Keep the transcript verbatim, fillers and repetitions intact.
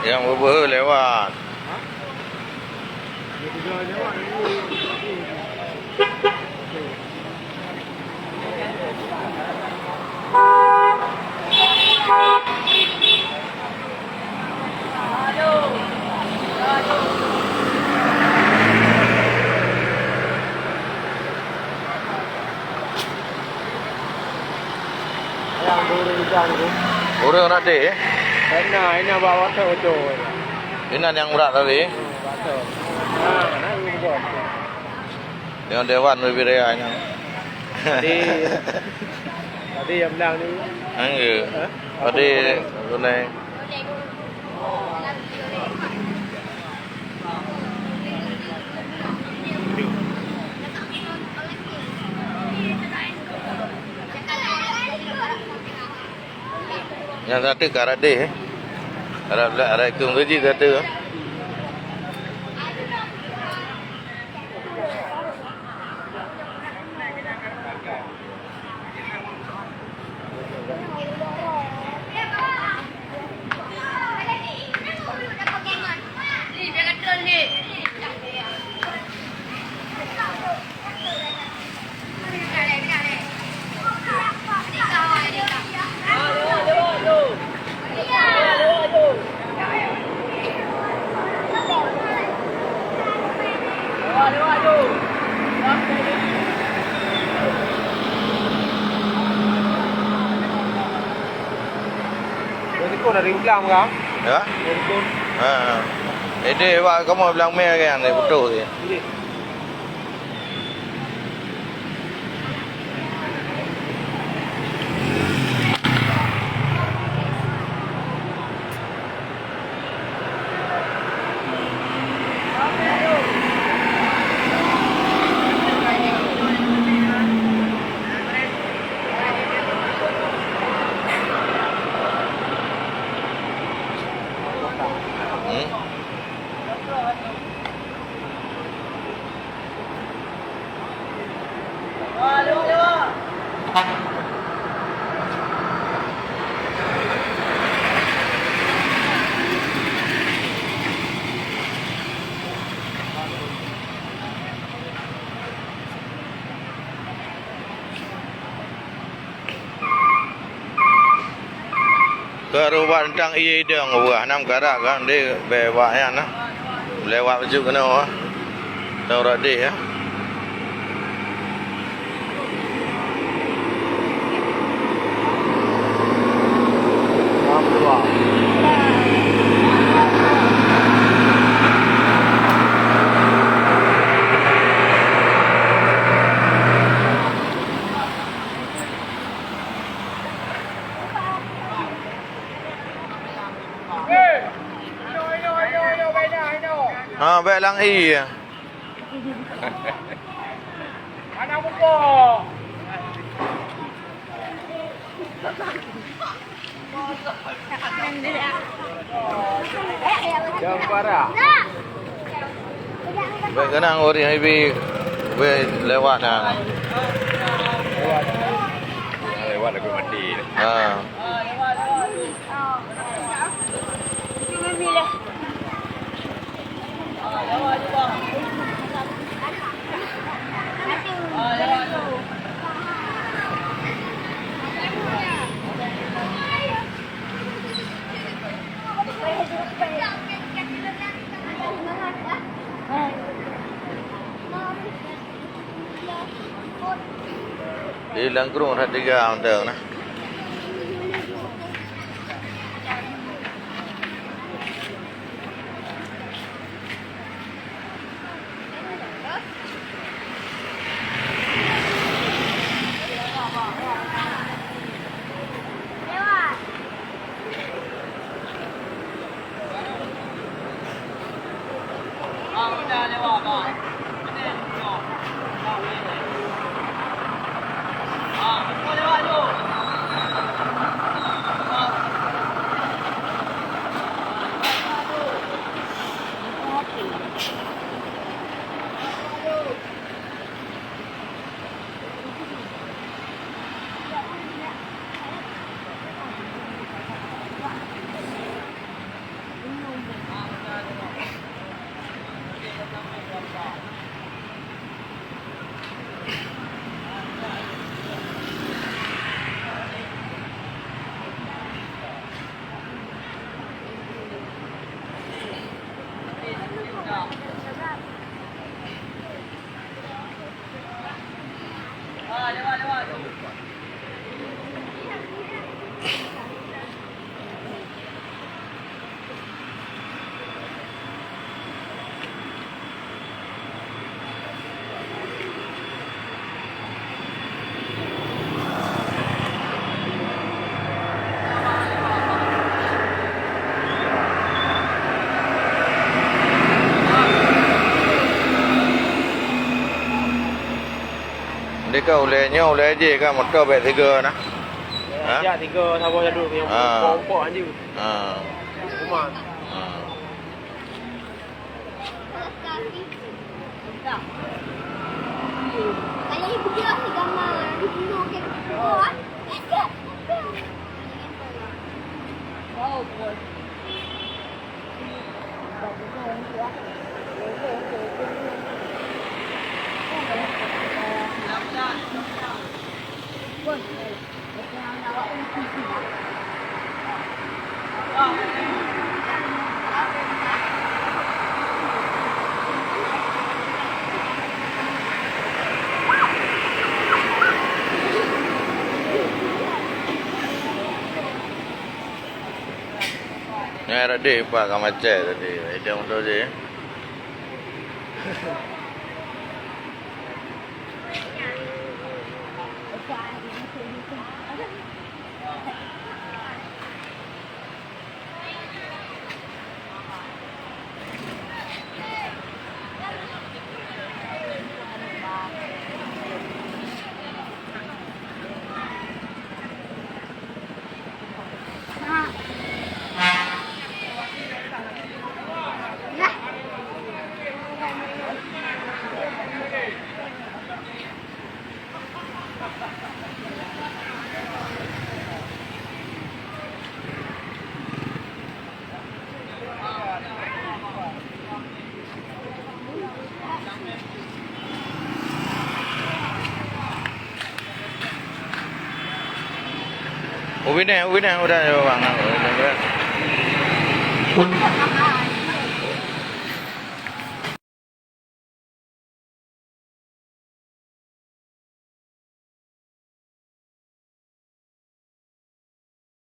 Nyang beubeuhe lewat. Ureueng radeh, eh? Hana, hana bak WhatsApp beutôi. Inan nyang brat tadi. Nyang dewan lebih raya nyang. Tadi, tadi yang bilang ni. Enggak. Hah? Tadi gulai. Nyang satu ka radeh, eh. Arab, Arab itu ngaji satu. Dari kau dari ulang kan? Ya? Dari kau. Ha. Jadi, wak kamu bilang meh kan, dia betul dia. Iya. Hmm? Keu rubat teuntang ié idong buah nam karab kan, di bak nyan na. Lewat bacut keunoe, ah. Tau radeh, ah. Ha, bèk lam ie. Bèk keunong ureueng ibi, bèk lewat na. Lewat lagu mati. Ha. Di Langkrung rot tiga mantong nah. Ndeka ulèe nyoe, ulèe jih ka moto bèk tiga na. Ha? Ya, tiga saboh jadul nyang Ah. Pokok-pokok anjing. Ha. Rumah. Ha. Nyan tadi empat ka macet tadi. Idong tu je. Ubineh, ubineh, udah, ya, Bang.